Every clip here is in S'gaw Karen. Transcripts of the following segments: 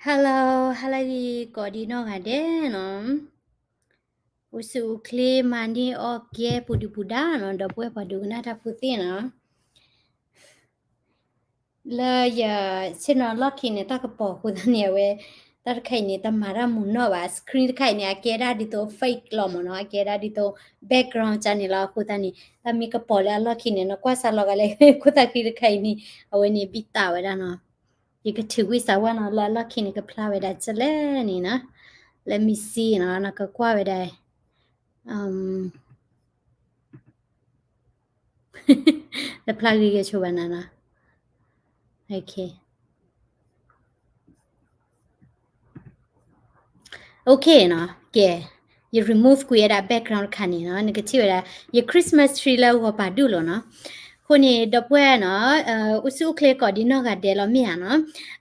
Hello, ဟါလၢအဂ့ၤ ကိးဒံနီၢ်ဂၤဒဲးနီၤ. အိၣ်ဆူၣ်အိၣ်ချ့ မၤန့ၢ်အီၣ်ကဲ ပူၤဒုၣ်ပူၤဒါနီၤ ဒီပုၢ်ဝဲၢ်ပှၤဒိကနၣ်တၢ်ဖိသ့ၣ်နီၤ. လၢယဆ့ၣ်နီၤလီၢ်ခံန့ၣ် တၢ်ကပီၤအဃိသတးန့ၣ် အဝဲ တၢ်တခါအံၤန့ၣ် တမၤတၢ်မုာ်နီၢ်ဘၣ်. Screen တခါအံၤန့ၣ် အကဲဒၣ်ဒ်သိး fake လီၤမ့ၢ်နီၤ, အကဲဒၣ်ဒ်သိး background ကန့ၣ်လီၤ. အဃိသတးန့ၣ် တၢ်မ့ၢ်ကပီၤလၢအလီၢ်ခံန့ၣ် နကွၢ်စးလီၤဂာ်လၢ ခိၣ်သၣ်ဃံတခါအံၤန့ၣ် အဝဲန့ၣ်ဘံၣ်တၢ်ဝဲဒၣ်နီၤ. ယကထုးကွံာ်စးဝါနီၤ လၢအလီၢ်ခံန့ၣ် ကဖျါဝဲဒၣ်ကလဲၣ်န့ၣ်နီၤ. Let me see နီၤ, နကကွၢ်ဝဲဒၣ် တဖျါဂ့ၤဂ့ၤဆိဘၣ်နၤနီၤ. Okay နီၤ, ကဲ ယ remove ကွံာ်ဝဲဒၣ် background တခါန့ၣ်နီၤ, နကထံၣ်ဝဲဒၣ် ယ Christmas tree လၢဂီၤပာ်ဒူၣ်လီၤနီၤ. အဃိန့ၣ် ဒီပုၢ်ဝဲၢ်နီၤ, အိၣ်ဆူၣ်အိၣ်ချ့ကိးဒံနီၢ်ဂၤဒဲးလီၤမ့ၢ်ဧါနီၤ.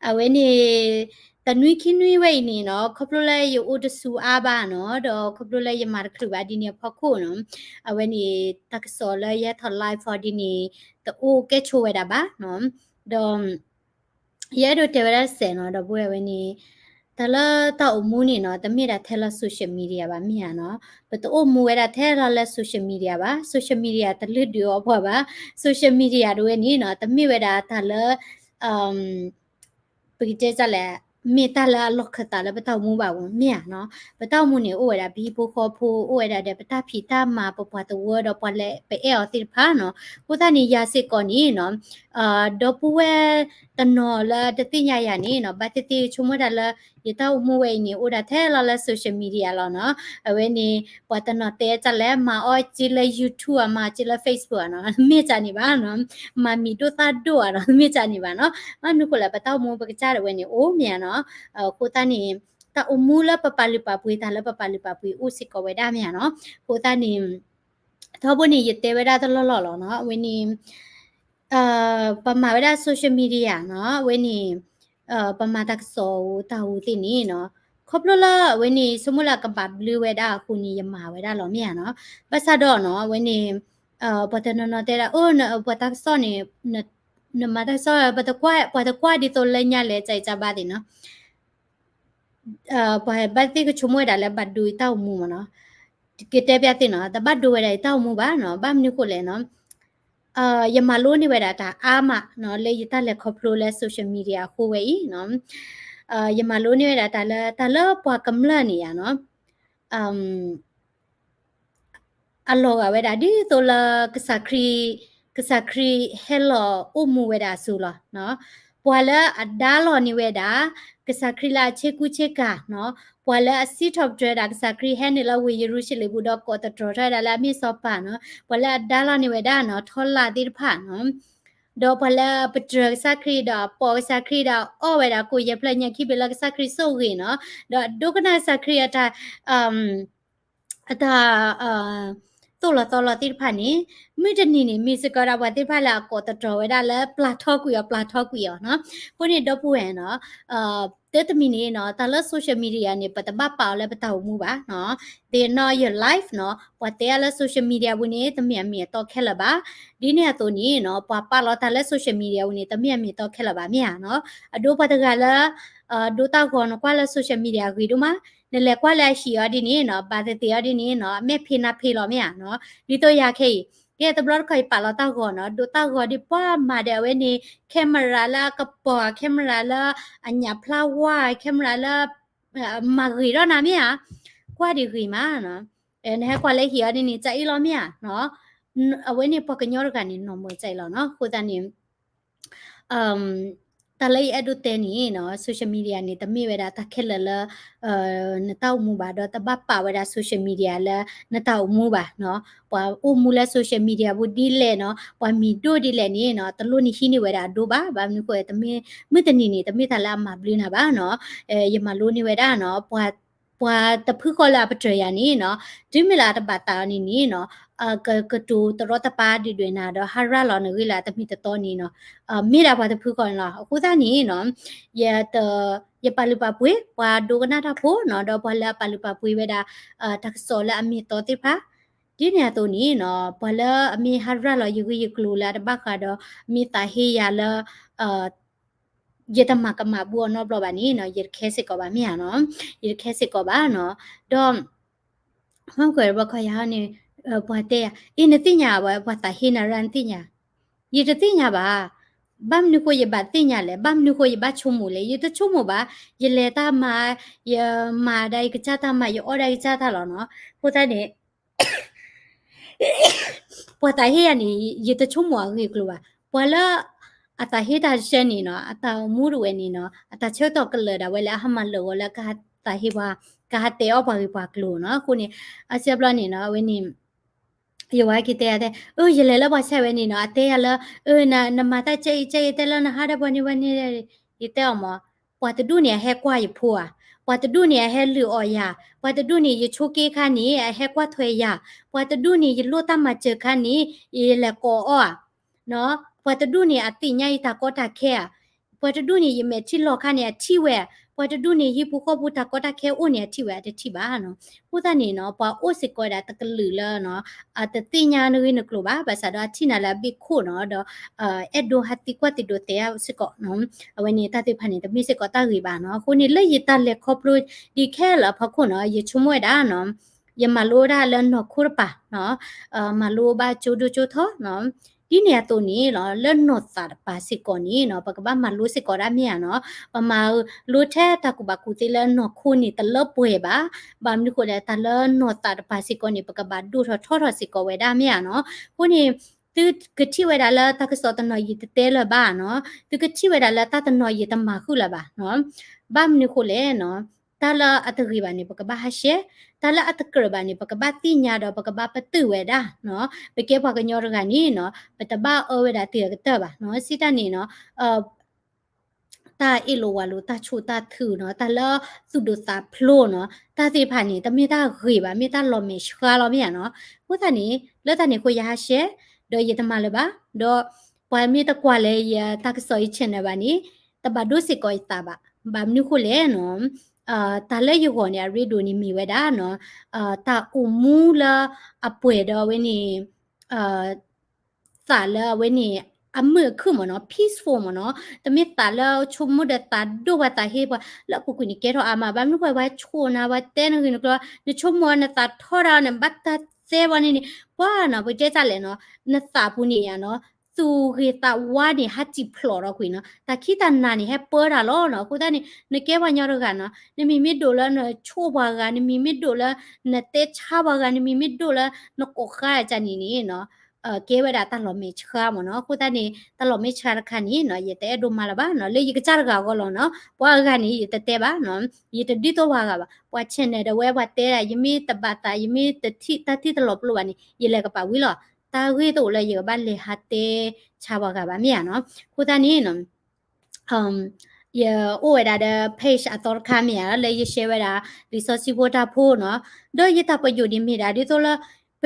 အဝဲန့ၣ် တနွံခံနွံဝဲအံၤန့ၣ်နီၤ, ခီဖျိလၢယအိၣ်တဆူအါဘၣ်နီၤ, ဒီးခီဖျိလၢယမၤတချုးဘၣ်ဒ်န့ၣ်အဖီခိၣ်နီၤ, အဝဲန့ၣ် တၢ်ကစီၣ်လၢယဟဲထီၣ် live အီၤဒ်န့ၣ် တအိၣ်ကဲဆိဝဲဒၣ်ဘၣ်နီၤ. ဒီး ယအဲၣ်ဒိးတဲဝဲဒၣ်စဲးနီၤ ဒီပုၢ်ဝဲၢ်ဝဲန့ၣ်, တၢ်လၢတၢ်အိၣ်မူန့ၣ်နီၤ တမ့ၢ်ဒၣ်ထဲလၢ social media ဘၣ်မ့ၢ်ဧါနီၤ. ပတအိၣ်မူဝဲဒၣ်ထဲလီၤလၢ social media ဘၣ်. social media တလုၢ်ဒုးအီၣ်ပှၤဘၣ်. social media တဝဲန့ၣ်နီၤ တမ့ၢ်ဝဲဒၣ်တၢ်လၢ ပကတဲဒ်လဲၣ်, မ့ၢ်တၢ်လၢအလီၢ်ခၢၣ်သးလၢပတၢ်အိၣ်မူဘၣ်မ့ၢ်ဧါနီၤ. ပတၢ်အိၣ်မူန့ၣ် အိၣ်ဝဲဒၣ်ပဟံၣ်ဖိဃီဖိ, အိၣ်ဝဲဒၣ်ဒီးပတၢ်ဖံးတၢ်မၤ ပပှၤသဝီဒီးပှၤလၢပအဲၣ်အီၤသ့ၣ်တဖၣ်နီၤ. အဃိသတးန့ၣ် ယၤစ့ၢ်ကီးန့ၣ်နီၤ, ဒီပုၢ်ဝဲၢ်တနီၤလၢတသ့ၣ်ညါယၤန့ၣ်နီၤ, ဘၣ်သ့ၣ်သ့ၣ်ဆိကမိၣ်တၢ်လၢ ယတၢ်အိၣ်မူဝဲအံၤန့ၣ် အိၣ်ဒၣ်ထဲလီၤလၢ social media လီၤနီၤ. အဝဲန့ၣ် ပှၤတနီၤတဲတၢ်လဲၣ် မၤအီၣ်စ့လၢ YouTube ဧါ, မၤစ့လၢ Facebook ဧါနီၤ, မ့ၢ်တၢ်န့ၣ်ဘၣ်နီၤ. မၤမံၤဒိၣ်သၣ်ဒိၣ်ဧါနီၤ, မ့ၢ်တၢ်န့ၣ်ဘၣ်နီၤ. ဘၣ်မနုၤဃိလဲၣ် ပတၢ်အိၣ်မူပကစၢ်ဒၣ်ဝဲန့ၣ် အိၣ်မ့ၢ်ဧါနီၤ. အဃိသတးန့ၣ် တၢ်အိၣ်မူလၢပပာ်လုၢ်ပာ်ပှ့ၤ တၢ်လၢပပာ်လုၢ်ပာ်ပှ့ၤအိၣ်စ့ၢ်ကီးဝဲဒၣ်မ့ၢ်ဧါနီၤ. အဃိသတးန့ၣ် ထီဘိန့ၣ် ယတဲဝဲဒၣ်တလီၢ်လီၢ်လီၤနီၤ. အဝဲန့ၣ် ပမၤဝဲဒၣ် social media နီၤ, အဝဲန့ၣ် ပမၤတၢ်ကစီၣ်ဧိၤတၢ်ဧိၤသ့ၣ်န့ၣ်နီၤ, ခီဖျိလၢအဝဲန့ၣ် ဆိကမိၣ်လၢအကဘၣ်ဘျုးဝဲဒၣ်အဃိန့ၣ် ယမၤဝဲဒၣ်လီၤမ့ၢ်ဧါနီၤ. ဘၣ်ဆၣ်ဒီးနီၤ အဝဲန့ၣ် ပှၤတနီၤနီၤတဲဒၣ် အိၣ် ပှၤတၢ်ကစီၣ်န့ၣ် နမၤတၢ်ကစီၣ် ပှၤတကွၢ်ဒ်သိးလၢညါလဲၣ် ကၢအံၤကၢဘါသ့ၣ်နီၤ. ပှၤဘၣ်သ့ၣ်ကဆိကမိၣ်ဝဲဒၣ်လၢဘၣ်ဒိယတၢ်အိၣ်မူမ့ၢ်နီၤ. ကတဲပျးသ့ၣ်နီၤ, တဘၣ်ဒိဝဲဒၣ်ယတၢ်အိၣ်မူဘၣ်နီၤ. ဘၣ်မနုၤဃိလဲၣ်နီၤ, ယမၤလိန့ၢ်ဝဲဒၣ်တၢ်အါမးနီၤ လၢယတၢ်လဲၤခီဖျိလၢ social media အဃိဝဲအံၤနီၤ. ယမၤလိန့ၢ်ဝဲဒၣ်တၢ်လၢ တၢ်လၢပှၤကမျၢၢ်န့ၣ်ယါနီၤ အလီၤဂာ်ဝဲဒၣ် ဒ်သိးလၢ ကစၢ်ခရံာ်, ကစၢ်ခရံာ်ဟဲလီၤအိၣ်မူဝဲဒၣ်အစိၤလီၤ. ပှၤလၢအဒါလီၤန့ၢ်ဝဲဒၣ် ကစၢ်ခရံာ်လၢအဆ့ကူဆ့ကၤနီၤ, ပှၤလၢအစံးထီၣ်ပတြၢၤဒၣ် ကစၢ်ခရံာ်ဟဲနုာ်လၢဝ့ၢ်ယရူၤၡလ့ၣ်ပူၤဒီးကိးသတြီၤထီၣ်ဝဲဒၣ်လၢအမ့ၢ်စီၤပၤနီၤ, ပှၤလၢအဒါလီၤန့ၢ်ဝဲဒၣ်နီၤ ထီလာ်သ့ၣ်တဖၣ်နီၤ ဒီးပှၤလၢအပတြၢၤကစၢ်ခရံာ်ဒီးအပိာ်ကစၢ်ခရံာ်ဒီးအအီၣ်ဝဲဒၣ်ကိၣ်ယဲၢ်ဖျၢၣ်ညါခံဘ့ၣ်လၢကစၢ်ခရံာ်ဆိၣ်ဂ့ၤနီၤ, ဒီးအဒိကနၣ်ကစၢ်ခရံာ်အတၢ် အတၢ် သိၣ်လီၤသီလီၤသ့ၣ်တဖၣ်န့ၣ်, မုၢ်တနံၤန့ၣ် မ့ၢ်စ့ၢ်ကီးဒၣ်ပှၤသ့ၣ်တဖၣ်လၢအကိးသတြီၤဝဲဒၣ်လၢပျၢ်ထီကွံာ်အီၤ ပျၢ်ထီကွံာ်အီၤနီၤ. အဃိန့ၣ် ဒီပုၢ်ဝဲၢ်နီၤ, တၢ်တမံၤန့ၣ်နီၤ တၢ်လၢ social media န့ၣ် ပတဘၣ်ပာ်အီၤလၢပတၢ်အိၣ်မူဘၣ်နီၤ. They are not your life နီၤ. ပှၤတဲအါလၢ social media ပူၤန့ၣ် တမ့ၢ်အမ့ၢ်အတီခဲလၢာ်ဘၣ်. ဒ်န့ၣ်အသိးန့ၣ်နီၤ ပှၤပာ်လီၤတၢ်လၢ social media ပူၤန့ၣ် တမ့ၢ်အမ့ၢ်အတီခဲလၢာ်ဘၣ်မ့ၢ်ဧါနီၤ. အဒိပှၤတဂၤလၢ ဒိတၢ်ဂီၤနကွၢ်လၢ social media ဂ့ၤဒိၣ်မး, နလဲၤကွၢ်လၢအဟံၣ်အီၤဒ်န့ၣ်နီၤ ဘၣ်သ့ၣ်သ့ၣ်အီၤဒ်န့ၣ်နီၤ အမဲာ်ဖံးနါဖံးလီၤမ့ၢ်ဧါနီၤ. ဒ်သိးယၤခဲအံၤ ကဲတဘျီတခီၣ်အံၤပာ်လီၤတၢ်ဂီၤနီၤ ဒိတၢ်ဂီၤဒ်ပှၤမၤဒီးအဝဲန့ၣ် camera လၢအကပီၤ camera လၢအညၣ်ဖျါဝါ camera လၢ မၤဂ့ၤထီၣ်နၤမ့ၢ်ဧါ. ကွၢ်ဒ်ဂ့ၤမးနီၤ. နဟဲကွၢ်လၢဟံၣ်အီၤဒ်န့ၣ် ကအ့ၣ်လီၤမ့ၢ်ဧါနီၤ. အဝဲန့ၣ်ပှၤကညီတဂၤန့ၣ် နီၢ်မၢကကအ့ၣ်လီၤနီၤ. အဃိသတးန့ၣ် တၢ်လၢယအဲၣ်ဒိးတဲန့ၣ်နီၤ social media န့ၣ် တမ့ၢ်ဝဲဒၣ်တၢ်ခဲလၢာ်လၢ နတၢ်အိၣ်မူဘၣ် ဒီးတဘၣ်ပာ်ဝဲဒၣ် social media လၢနတၢ်အိၣ်မူဘၣ်နီၤ. ပှၤအိၣ်မူလၢ social media ပူၤဒ်လဲၣ်နီၤ ပှၤမံၤဒိၣ်ဒ်လဲၣ်န့ၣ်နီၤ တလိၣ်န့ၣ်ဟံးန့ၢ်ဝဲဒၣ်အဒိဘၣ်. ဘၣ်မနုၤဃိ မုၢ်တနံၤန့ၣ် တမ့ၢ်တၢ်လၢအမၤဘျုးနၤဘၣ်နီၤ. ယမၤလိန့ၢ်ဝဲဒၣ်နီၤ ပှၤတဖုဃီလၢအပတြၢၤယၤန့ၣ်နီၤ တုၤမ့ၢ်လၢအတဘၣ်သးအီၤန့ၣ်န့ၣ်နီၤ ကကတိၤတရီတပါဒုၣ်ဒွဲၣ်နၤဒီး ဟးရၤလီၤနဂ့ၢ်လၢအတမ့ၢ်တတီန့ၣ်နီၤ မ့ၢ်ဒၣ်ပှၤတဖုဃီန့ၣ်လီၤ. အဃိသတးန့ၣ်နီၤ ယ ယပာ်လုၢ်ပာ်ပှ့ၤ ပှၤဒိကနၣ်တၢ်ဖိနီၤ ဒီးပှၤလၢအပာ်လုၢ်ပာ်ပှ့ၤဝဲဒၣ် တၢ်ကစီၣ်လၢအမ့ၢ်အတီသ့ၣ်တဖၣ် ဒ်န့ၣ်အသိးန့ၣ်နီၤ ပှၤလၢအမ့ၢ်ဟးရၤလီၤယဂ့ၢ်ယကျိၤလၢအတဘၣ်ဃးဒီး မ့ၢ်သးဟ့ယၤလၢ ယတမၤကမၣ်ဘူးအီၤနီတဘျီဘၣ်န့ၣ်နီၤ, ယတခဲစ့ၢ်ကီးဘၣ်မ့ၢ်ဧါနီၤ, ယတခဲစ့ၢ်ကီးဘၣ်နီၤ. ဒီး မ့ၢ်ကွဲးဘၣ်ခီယၤန့ၣ် ပှၤတဲယၤ အ့ နသ့ၣ်ညါဝဲ ပှၤသးဟ့နၤရၣ်နသ့ၣ်ညါ, ယတသ့ၣ်ညါဘၣ်. ဘၣ်မနုၤဃိယဘၣ်သ့ၣ်ညါလဲၣ်, ဘၣ်မနုၤဃိယဘၣ်ဆိကမိၣ်လဲၣ်, ယတဆိကမိၣ်ဘၣ်. ယလဲၤတၢ်မၤ, ယမၤဒၣ်ယကစၢ်တၢ်မၤ, ယအီၣ်ဒၣ်ယကစၢ်တၢ်လီၤနီၤ. အဃိသတးန့ၣ် ပှၤသးဟ့ယၤန့ၣ် ယတဆိကမိၣ်အဂ့ၢ်အကျိၤဘၣ်. ပှၤလၢ အသးဟ့တၢ်တဆၢန့ၣ်နီၤ, အတၢ်အိၣ်မူတဝဲန့ၣ်နီၤ, အတၢ်ဆၢကတီၢ်ကလၢာ်ဒၣ်ဝဲလၢအဟးမၤလၢာ်ဂီၤလၢကဟးသးဟ့ပှၤ, ကဟးတဲအီၣ်ပှၤဂ့ၢ်ပှၤကျိၤနီၤ. အဃိန့ၣ် အဆၢဘျီန့ၣ်နီၤ အဝဲန့ၣ် ယဝၤက့ၤတဲယၤတဲ, အၢ ယလဲၤလၢပှၤဆဲးဝဲန့ၣ်နီၤ, အတဲယၤလၢ အၢ နမၤတၢ်ကဲအံၤကဲအံၤ တဲလၢနဟးဒီးပှၤန့ၣ်ဝဲန့ၣ်, ယတဲအီၤမး, ပှၤတဒူၣ်န့ၣ်အဟဲကွၢ်ယဖိဧါ, ပှၤတဒူၣ်န့ၣ်အဟဲလုၢ်အီၣ်ယၤ, ပှၤတဒူၣ်န့ၣ် ယဆိက့ခါန့ၣ် အဟဲကွၢ်ထွဲယၤ, ပှၤတဒူၣ်န့ၣ် ယလိၣ်တၢ်မၤစၢၤခါန့ၣ် ယလဲၤကိးအီၣ်ဧါ ပှၤတဒူၣ်န့ၣ် အသ့ၣ်ညါယတၢ်ကီတၢ်ခဲဧါ, ပှၤတဒူၣ်န့ၣ် ယမဲာ်ထံလီၤခါန့ၣ် အထံၣ်ဝဲ, ပှၤတဒူၣ်န့ၣ် ဟံၣ်ဖိဃီဖိတၢ်ကီတၢ်ခဲအိၣ်န့ၣ် အထံၣ်ဝဲ အတထံၣ်ဘၣ်နီၤ. အဃိသတးန့ၣ်နီၤ ပှၤအိၣ်စ့ၢ်ကီးဝဲဒၣ်တကလုာ်လၢ အတသ့ၣ်ညါနဂ့ၢ်နကျိၤဘၣ်, ဘၣ်ဆၣ်ဒီးအထံၣ်နၤလၢအဘ့ၣ်ခိၣ်နီၤ, ဒီး အဲၣ်ဒိးဟးသံကွၢ်သံဒိးတဲစ့ၢ်ကီးနီၤ. အဝဲန့ၣ်တၢ်သ့ၣ်တဖၣ်န့ၣ် တမ့ၢ်စ့ၢ်ကီးတၢ်ဂ့ၤဘၣ်နီၤ. အဃိန့ၣ် လၢယတၢ်လဲၤခီဖျိဒံးခဲလၢာ်အဖီခိၣ်နီၤ ယဆိကမိၣ်ဝဲဒၣ်နီၤ, ယမၤလိဝဲဒၣ်လၢနီၢ်ခိတပၤနီၤ, မၤလိဘၣ်ကၠိဒိကၠိထီနီၤ. ဒ်န့ၣ်အသိးန့ၣ်လီၤ လၢနီၢ်သးတပၤစ့ၢ်ကီးန့ၣ်နီၤ ပကဘၣ်မၤလိစ့ၢ်ကီးဒၣ်မ့ၢ်ဧါနီၤ. ပမၤလိထဲတၢ်ကူၣ်ဘၣ်ကူၣ်သ့လၢနီၢ်ခိန့ၣ်တလၢပှဲၤဘၣ်. ဘၣ်မနုၤဃိလဲၣ် တၢ်လၢနီၢ်သးတပၤစ့ၢ်ကီးန့ၣ် ပကဘၣ်ဒိၣ်ထီၣ်ထီထီၣ်စ့ၢ်ကီးဝဲဒၣ်မ့ၢ်ဧါနီၤ. အဃိန့ၣ် သုကထံၣ်ဝဲဒၣ်လၢတၢ်ကစီၣ်တနီၤယတတဲလၢၤဘၣ်နီၤ, သုကထံၣ်ဝဲဒၣ်လၢတၢ်တနီၤယတမၤဃုာ်လၢၤဘၣ်နီၤ. ဘၣ်မနုၤဃိလဲၣ်နီၤ, တၢ်လၢအတဂ့ၤဘၣ်န့ၣ် ပကဘၣ်ဟးရှဲ, တၢ်လၢအတကြၢးဘၣ်န့ၣ် ပကဘၣ်သ့ၣ်ညါဒီးပကဘၣ်ပတုာ်ဝဲဒၣ်နီၤ. ပကဲပှၤကညီတဂၤန့ၣ်နီၤ ပတဘၣ်အၢဝဲဒၣ်တၢ်အကတၢၢ်ဘၣ်နီၤ. စံးတၢ်န့ၣ်နီၤ တၢ်အ့ၣ်လိာ်ဝးလိာ် တၢ်ဆိၣ်တၢ်ထုနီၤ, တၢ်လၢသူၣ်ဒိၣ်သးဖျိးနီၤ, တၢ်သ့ၣ်တဖၣ်န့ၣ် တမ့ၢ်တၢ်ဂ့ၤဘၣ်, မ့ၢ်တၢ်လီၤမဲာ်ဆှါလီၤမ့ၢ်ဧါနီၤ. အဃိသတးန့ၣ် လၢတၢ်န့ၣ်အဃိယဟးရှဲ, ဒီးယတမၤလၢၤဘၣ်, ဒီးပှၤမ့ၢ်တကွၢ်လၢယတၢ်ကစီၣ်ယ channel ဘၣ်န့ၣ် တဘၣ်ဒိစ့ၢ်ကီးယသးဘၣ်. ဘၣ်မနုၤဃိလဲၣ်နီၤ, တၢ်လၢယဂီၢ်န့ၣ် အရ့ဒိၣ်န့ၣ်မ့ၢ်ဝဲဒၣ်နီၤ, တၢ်အိၣ်မူလၢအပှဲၤဒီးအဝဲန့ၣ် သးလၢအဝဲန့ၣ် အမုာ်အခုၣ်မ့ၢ်နီၤ, peaceful မ့ၢ်နီၤ, တမ့ၢ်သးလၢဆိကမိၣ်ဒီးသးဒိၣ်ပှၤသးဟ့ပှၤ, လၢအပူၤကွံာ်န့ၣ်ကဲထီၣ်အါမး, ဘၣ်မနုၤဃိပှၤဆိၣ်နၤ ပှၤတဲနဂ့ၢ်နကျိၤ, နဆိကမိၣ်နသးထီၣ်ဒၣ်နဘၣ်တၢ်သဲပှၤန့ၣ်န့ၣ်, ပှၤနီၤ ပတဲတၢ်လဲၣ်နီၤ, နသးပူၤန့ၣ်ယါနီၤ, သူၣ်ဂ့ၤသးဝါန့ၣ် ဟးစံၣ်ဖျိးထီၣ်ကွံာ်နီၤ, တၢ်ခံးတၢ်နၤန့ၣ် ဟဲပၢတၢ်လီၤနီၤ. အဃိသတးန့ၣ် နကဲပှၤကညီတဂၤနီၤ, နမ့မ့ၢ်ဒိၣ်လၢနဆိၣ်ပှၤဂၤ, နမ့မ့ၢ်ဒိၣ်လၢနတဲဆါပှၤဂၤ, နမ့မ့ၢ်ဒိၣ်လၢနကိးဃါအကန့ၣ်န့ၣ်နီၤ, ကဲဝဲဒၣ်တၢ်လီၤမဲာ်ဆှါမ့ၢ်နီၤ. အဃိသတးန့ၣ် တၢ်လီၤမဲာ်ဆှါတခါန့ၣ်နီၤ ယတအဲၣ်ဒိးမၤလၢၤဘၣ်နီၤ, လၢယကစၢ်တဂၤအဂီၢ်လီၤနီၤ. ပှၤအဂၤန့ၣ် ယတတဲဘၣ်နီၤ, ယတဒ်သိးပှၤဂၤဘၣ်. ပှၤ channel ဒီးဝဲပှၤတဲဒၣ် ယမ့ၢ်တဘၣ်သး ယမ့ၢ်တထံၣ်တၢ်ထံၣ်တလီၤပလိာ်ဘၣ်န့ၣ် ယလဲၤကပာ်ဝံၤလီၤ. တၢ်ဂ့ၢ်တအိၣ်လၢယကဘၣ်လဲၤဟးတဲဆါပှၤဂၤဘၣ်မ့ၢ်ဧါနီၤ. အဃိသတးန့ၣ်နီၤ ယအိၣ်ဝဲဒၣ်ဒီး page အသီတခါမ့ၢ်ဧါ, လၢယရှဲဝဲဒၣ်လံာ်စီဆှံဖိတၢ်ဖိနီၤ. ဒီးယတၢ်ပညိၣ်န့ၣ်မ့ၢ်ဒၣ်ဒ်သိးလၢ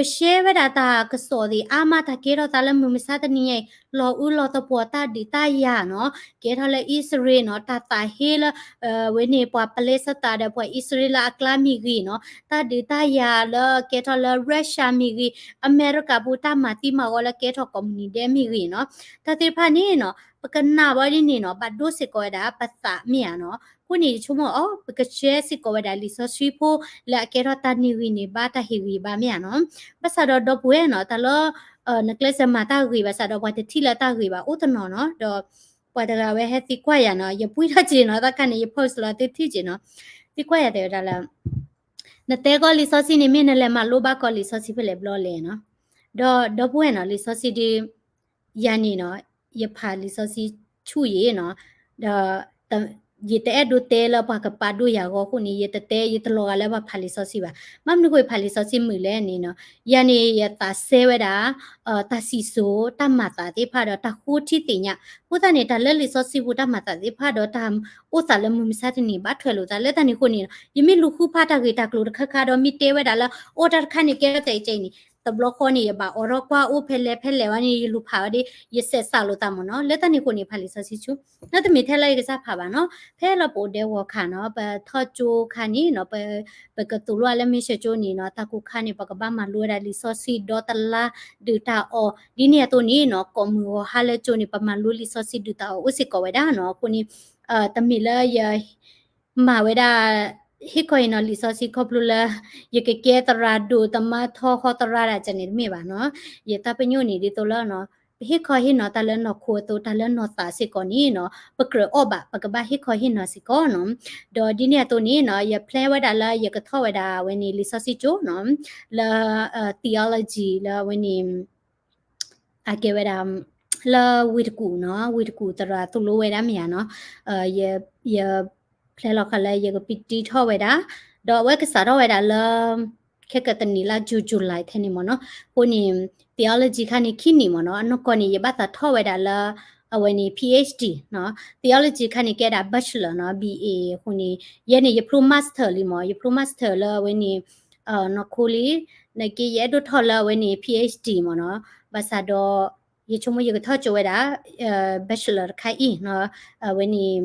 ပရှဲဝဲဒၣ်တၢ်ကစီၣ်သ့ၣ်အါမး တၢ်ကဲထီၣ်သးလၢမုၢ်မဆါတနံၤညါအံၤ, လီၤအူလီၤသပှီၤတၢ်ဒုးတၢ်ယၤနီၤ, ကဲထီၣ်လၢအံၣ်စရ့လးနီၤ, တၢ်သးဟ့လၢ ဝဲန့ၣ်ပှၤပလဲးစတၢ်ဒီးပှၤအံၣ်စရ့လးအကျါမ့ၢ်ဂ့ၤနီၤ, တၢ်ဒုးတၢ်ယၤလၢကဲထီၣ်လၢ Russia မ့ၢ်ဂ့ၤ, အမဲရကၤပူၤတၢ်မၤသံမၤဂီၤလၢကဲထီၣ်ကိးမုၢ်နံၤဒဲးမ့ၢ်ဂ့ၤနီၤ, တၢ်သ့ၣ်တဖၣ်န့ၣ်နီၤ ပကနၣ်ဝဲဒ်န့ၣ်နီၤ ဘၣ်ဒိစ့ၢ်ကီးဝဲဒၣ်ပသးမ့ၢ်ဧါနီၤ. အဃိန့ၣ် ယဆိကမိၣ်အီၤ ပကရှဲစ့ၢ်ကီးဝဲဒၣ်လံာ်စီဆှံဖိလၢအကဲထီၣ်တၢ်န့ၢ်ဂံၢ်န့ၢ်ဘါတၢ်ဟ့ၣ်ဂံၢ်ဘါမ့ၢ်ဧါနီၤ. ဘၣ်ဆၣ်ဒီးဒီပုၢ်ဝဲၢ်နီၤ တၢ်လၢ နကျဲးစၢးမၤတၢ်ဂ့ၤဘၣ်ဆၣ်ဒီးပှၤတထံၣ်လၢတၢ်ဂ့ၤဘၣ်အိၣ်တနီၤနီၤ, ဒီးပှၤတဂၤဝဲဟဲသံကွၢ်ယၤနီၤ, ယပှ့ၤထီၣ်က့ၤနီၤ, တၢ်ခါန့ၣ် ယ post လီၤသုထံၣ်က့ၤနီၤ, သံကွၢ်ယၤတဲဝဲဒၣ်လၢ နတဲကီးလံာ်စီဆှံန့ၣ် မ့ၢ်နလဲၤမၤလိဘၣ်ကီးလံာ်စီဆှံဖဲလဲၣ်ဘျီလဲၣ်နီၤ. ဒီးဒီပုၢ်ဝဲၢ်နီၤ လံာ်စီဆှံဒုး ယၤန့ၣ်နီၤ ယဖးလံာ်စီဆှံဆူၣ်ယံၤနီၤ, ဒီး ယတအဲၣ်ဒိးတဲလၢပှၤကပာ်ဒိၣ်ယၤအဂီၢ်အဃိန့ၣ် ယတတဲ ယတလီၤဂာ်လၢပှၤဖးလံာ်စီဆှံဘၣ်. ဘၣ်မနုၤဃိယဖးလံာ်စီဆှံမုာ်လဲၣ်န့ၣ်နီၤ, ယၤန့ၣ် ယသးစဲဝဲဒၣ် တၢ်စံၣ်စိၤ တၢ်မၤသးသ့ၣ်တဖၣ်ဒီးတၢ်ဃိထံသ့ၣ်ညါ, အဃိသတးန့ၣ် တၢ်လၢလံာ်စီဆှံပူၤတၢ်မၤသးသ့ၣ်တဖၣ်ဒီးတၢ်အိၣ်သးလၢမုၢ်မဆါတနံၤဘၣ်ထွဲလိာ်သးလၢတၢ်န့ၣ်အဃိန့ၣ်နီၤ, ယမ့ၢ်လူၤဃုဖးတၢ်ဂ့ၢ်တၢ်ကျိၤတခါခါဒီးမ့ၢ်တဲဝဲဒၣ်လၢ အိၣ်တၢ်တခါန့ၣ်ကဲထီၣ်တၢ်အံၤကဲအံၤန့ၣ် တဘျီဃီန့ၣ် ယဘၣ်အိးထီၣ်ကွၢ်အိၣ်ဖဲလဲၣ်ဖဲလဲၣ်ဝဲန့ၣ် ယလူၤဖးဝဲဒၣ် ယစဲးစးလိာ်သးမ့ၢ်နီၤ. လၢတၢ်န့ၣ်အဃိန့ၣ် ဖးလံာ်စီဆှံကၠိ နီတမံၤထဲလၢယကစၢ်ဖးဘၣ်နီၤ. ဖဲလီၢ်ပအိၣ်ဒဲဝီၤခါနီၤ ပထီၣ်ကၠိခါန့ၣ်နီၤ ပ ပကသိၣ်လိအီၤလၢ mission ကၠိန့ၣ်နီၤ တၢ်ကိၢ်ခါန့ၣ် ပကဘၣ်မၤလိဝဲဒၣ်လံာ်စီဆှံဒီတလါဒုးတၢ်အီၣ် ဒ်န့ၣ်အသိးန့ၣ်နီၤ ကိးမုၢ်ဂီၤဟါလၢကၠိန့ၣ် ပမၤလိလံာ်စီဆှံဒုးတၢ်အီၣ်အိၣ်စ့ၢ်ကီးဝဲဒၣ်နီၤ. အဃိန့ၣ် တမ့ၢ်လၢယ မၤဝဲဒၣ် ဟ့ၣ်ခီဟ့ၣ်နီၤလံာ်စီဆှံခီဖျိလၢ ယကကဲသရၣ်ဒိၣ်သမါထီဃီသရၣ်ဒၣ်န့ၣ်တမ့ၢ်ဘၣ်နီၤ. ယတၢ်ပညိၣ်န့ၣ်ဒ်သိးလၢ ပဟ့ၣ်ခီဟ့ၣ်နီၤတၢ်လၢနီၢ်ခိအသိး တၢ်လၢနီၢ်သးစ့ၢ်ကီးန့ၣ်နီၤ ပကြၢးအီၣ်ဘၣ် ပကဘၣ်ဟ့ၣ်ခီဟ့ၣ်နီၤစ့ၢ်ကီးနီၤ. ဒီးဒ်န့ၣ်အသိးန့ၣ်နီၤ ယ plan ဝဲဒၣ်လၢယကထီၣ်ဝဲဒၣ်ဝဲန့ၣ် လံာ်စီဆှံကၠိနီၤ လၢ theology လၢဝဲန့ၣ် အကဲဝဲဒၣ် လၢဝ့ၢ်တကူၣ်နီၤ ဝ့ၢ်တကူၣ်သရၣ်သိၣ်လိဝဲဒၣ်မ့ၢ်ဧါနီၤ. ယ ယ plan လီၤဃာ်လၢယကပတံထီၣ်ဝဲဒၣ် ဒီးအဝဲကစးထီၣ်ဝဲဒၣ်လၢ ခဲကတနံၤလၢ June July ထဲန့ၣ်မ့ၢ်နီၤ. အဃိန့ၣ် theology ခါန့ၣ်ခံနံၣ်မ့ၢ်နီၤ အနီၢ်ကီၢ်န့ၣ် ယဘၣ်သးထီၣ်ဝဲဒၣ်လၢ အဝဲန့ၣ် PhD နီၤ. Theology ခါန့ၣ်ကဲဒၣ် bachelor နီၤ B A အဃိန့ၣ် ယဲန့ၣ် ယဖျိ master လံမ့ၢ် ယဖျိ master လၢအဝဲန့ၣ် နီၢ်ခိလံ နာ်က့ ယအဲၣ်ဒိးထီၣ်လၢအဝဲန့ၣ် PhD မ့ၢ်နီၤ. ဘၣ်ဆၣ်ဒီး ယဆိကမိၣ်ယကထီၣ်ကၠိဝဲဒၣ် bachelor တခါအံၤနီၤ အဝဲန့ၣ်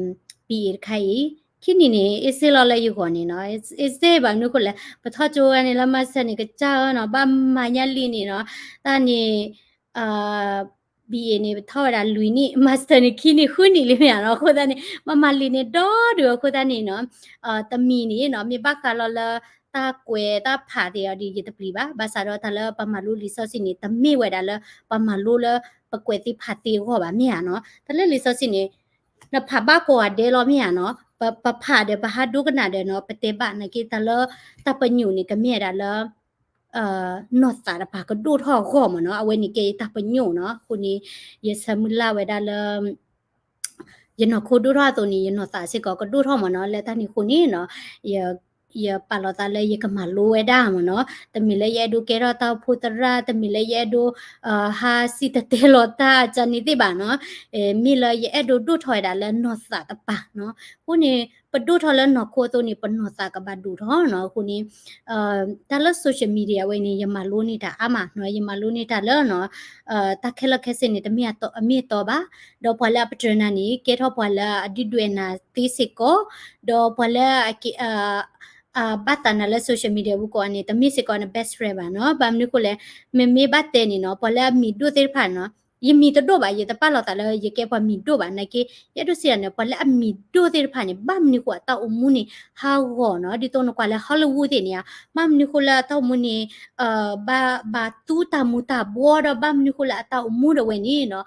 B A တခါအံၤ ခံနံၣ်န့ၣ် အ့စ့လီၤလၢယဂီၢ်န့ၣ်နီၤ. အ့စ့ဘၣ်မနုၤဃိလဲၣ် ပထီၣ်ကၠိဝဲန့ၣ်လၢ master န့ၣ် ကစၢ်ဧၢနီၤ ဘၣ်မၤညါလံန့ၣ်နီၤ တၢ်န့ၣ် B A န့ၣ် ပထီၣ်ဝဲဒၣ်လွံၢ်နံၣ် master န့ၣ် ခံနံၣ်ဃုနံၣ်လံမ့ၢ်ဧါနီၤ. အဃိသတးန့ၣ် မၤမၤလံာ်န့ၣ်ဒီဒုးအဃိသတးန့ၣ်နီၤ တမံၤန့ၣ်နီၤ မ့ၢ်ဘၣ်ဃးလီၤလၢ တၢ်ကွဲးတၢ်ဖးသ့ၣ်အီၤဒီး ယတပျံၤဘၣ်. ဘၣ်ဆၣ်ဒီးတၢ်လၢပမၤလိလံာ်စီဆှံန့ၣ် တမ့ၢ်ဝဲဒၣ်လၢ ပမၤလိလၢ ပကွဲးသ့ဖးသ့အဂီၢ်ဘၣ်မ့ၢ်ဧါနီၤ. တၢ်လၢလံာ်စီဆှံန့ၣ် နဖးဘၣ်ကိးဂၤဒဲးလီၤမ့ၢ်ဧါနီၤ. ပ ပဖးဒီးပဟးဒိကနၣ်ဒီးနီၤ ပတဲဘၣ်နာ်က့ တၢ်လၢ တၢ်ပညိၣ်န့ၣ် ကမ့ၢ်ဝဲဒၣ်လၢ နီၢ်သးတပၤကဒိၣ်ထီၣ်အဂီၢ်မ့ၢ်နီၤ. အဝဲန့ၣ်ကဲယတၢ်ပညိၣ်နီၤ. အဃိန့ၣ် ယဆၢမုၢ်လၢ်ဝဲဒၣ်လၢ ယနီၢ်ခိဒိၣ်ထီၣ်အသိးန့ၣ် ယနီၢ်သးစ့ၢ်ကီးကဒိၣ်ထီၣ်မ့ၢ်နီၤ. လၢတၢ်န့ၣ်အဃိန့ၣ်နီၤ ယ ယပာ်လီၤသးလၢယကမၤလိဝဲဒၣ်မ့ၢ်နီၤ. တမ့ၢ်လၢယအဲၣ်ဒိးကဲထီၣ်တၢ်အိၣ်ဖှိၣ်သရၣ်, တမ့ၢ်လၢယအဲၣ်ဒိး ဟးစံၣ်တဲၤတဲလီၤတၢ်ကန့ၣ်သ့ၣ်ဘၣ်နီၤ. မ့ၢ်လၢယအဲၣ်ဒိးဒိၣ်ထီၣ်ဝဲဒၣ်လၢနီၢ်သးတပၤနီၤ. အဃိန့ၣ် ပဒိၣ်ထီၣ်လၢနီၢ်ခိအသိးန့ၣ် ပနီၢ်သးကဘၣ်ဒိၣ်ထီၣ်နီၤ. အဃိန့ၣ် တၢ်လၢ social media ဝဲန့ၣ် ယမၤလိန့ၢ်တၢ်အါမးနီၤ. ယမၤလိန့ၢ်တၢ်လၢနီၤ တၢ်ခဲလၢာ်ခဲဆ့န့ၣ် တမ့ၢ်အတီ အမ့ၢ်အတီဘၣ်. ဒီးပှၤလၢအပတြၢၤနၤန့ၣ် ကဲထီၣ်ပှၤလၢအဒုၣ်ဒွဲၣ်နၤသ့စ့ၢ်ကီး, ဒီးပှၤလၢ ဘၣ်သးနၤလၢ social media ပူၤကိးဂၤန့ၣ် တမ့ၢ်စ့ၢ်ကီးန best friend ဘၣ်နီၤ. ဘၣ်မနုၤဃိလဲၣ်, မ့မ့ၢ်ဘၣ်တဲန့ၣ်နီၤ ပှၤလၢအမံၤဒိၣ်သ့ၣ်တဖၣ်နီၤ, ယမံၤတဒိၣ်ဘၣ်, ယတပာ်လီၤသးလၢယကဲပှၤမံၤဒိၣ်ဘၣ်. နာ်က့ ယအဲၣ်ဒိးစံးတၢ်န့ၣ် ပှၤလၢအမံၤဒိၣ်သ့ၣ်တဖၣ်န့ၣ် ဘၣ်မနုၤဃိအတၢ်အိၣ်မူန့ၣ် ဟးဂီၤနီၤ. ဒ်သိးနကွၢ်လၢ Hollywood သ့ၣ်န့ၣ်ဧါ, ဘၣ်မနုၤဃိလၢအတၢ်အိၣ်မူန့ၣ် ဘၣ် ဘၣ်သူတၢ်မူၤတၢ်ဘှီဒီး ဘၣ်မနုၤဃိလၢအတၢ်အိၣ်မူဒီးဝဲန့ၣ်နီၤ